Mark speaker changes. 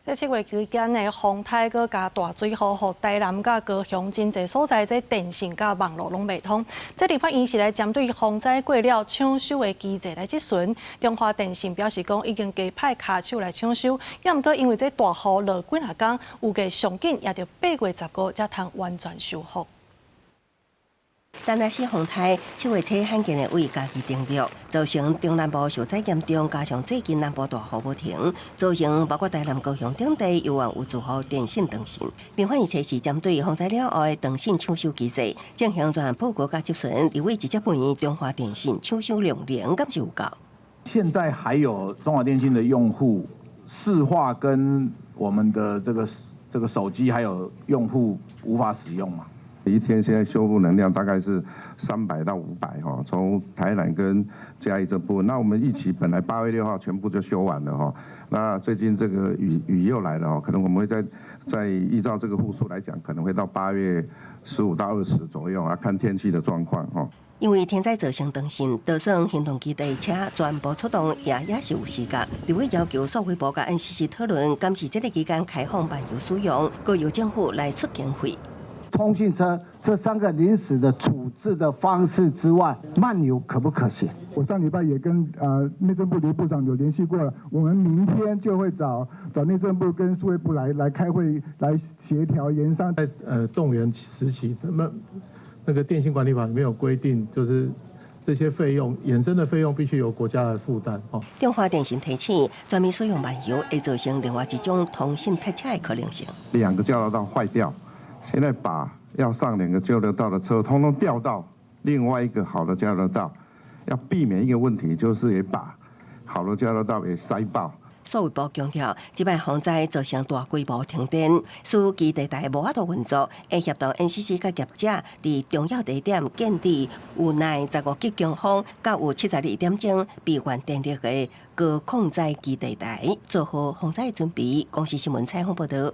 Speaker 1: 這7月期間的風颱閣加大水雨，予台南佮高雄真濟所在，這電信佮網路攏袂通。這立法院是來針對風災過了搶修的機制來質詢。中華電信表示講已經加派跤手來搶修，猶毋過因為這大雨落幾若工，預計上緊也著8月15才通完全修復。
Speaker 2: 陳阿死風颱7月初罕見的對嘉義登陸，造成中南部受災嚴重，加上最近南部大雨無停，造成包括台南、高雄等地猶原有住戶電信斷線。立法院測試針對風災了後的斷線搶修機制進行專項報告佮質詢，立委直接問中華電信搶修量能敢是有夠？
Speaker 3: 現在還有中華電信的用戶市話跟我們的這個手機還有用戶無法使用嗎？
Speaker 4: 一天現在修復能量大概是300到500哈，從台南跟嘉義這部分，那我們預期本來8月6號全部就修完了哈，那最近這個雨又來了哦，可能我們會再依照這個戶數來講，可能會到8月15到20左右啊，看天氣的狀況哈。
Speaker 2: 因為天災造成斷線，就算行動基地車全部出動，也是有時間。立委要求數位部佮 NCC 討論，敢是這個期間開放漫遊使用，閣由政府來出經費。
Speaker 5: 通訊車這三個臨時的處置的方式之外，漫遊可不可行？
Speaker 6: 我上禮拜也跟內政部劉部長有聯繫過了，我們明天就會找內政部跟數位部來開會，來協調研商。
Speaker 7: 在動員時期，那個電信管理法裡面有規定，就是這些費用衍生的費用必須由國家來負擔。哦，
Speaker 2: 中華電信提醒，全面使用漫遊會造成另外一種通訊塞車的可能性。
Speaker 4: 兩個交流道壞掉。現在把要上兩個交流道的車，通通調到另外一個好的交流道，要避免一個問題，就是也把好的交流道給塞爆。
Speaker 2: 數位部強調，這擺風災造成大規模停電，使基地台無法度運作，會協同 NCC 佮業者佇重要地點建置有耐15級強風，佮有72點鐘備援電力的高抗災基地台，做好防災準備。公視新聞採訪報導。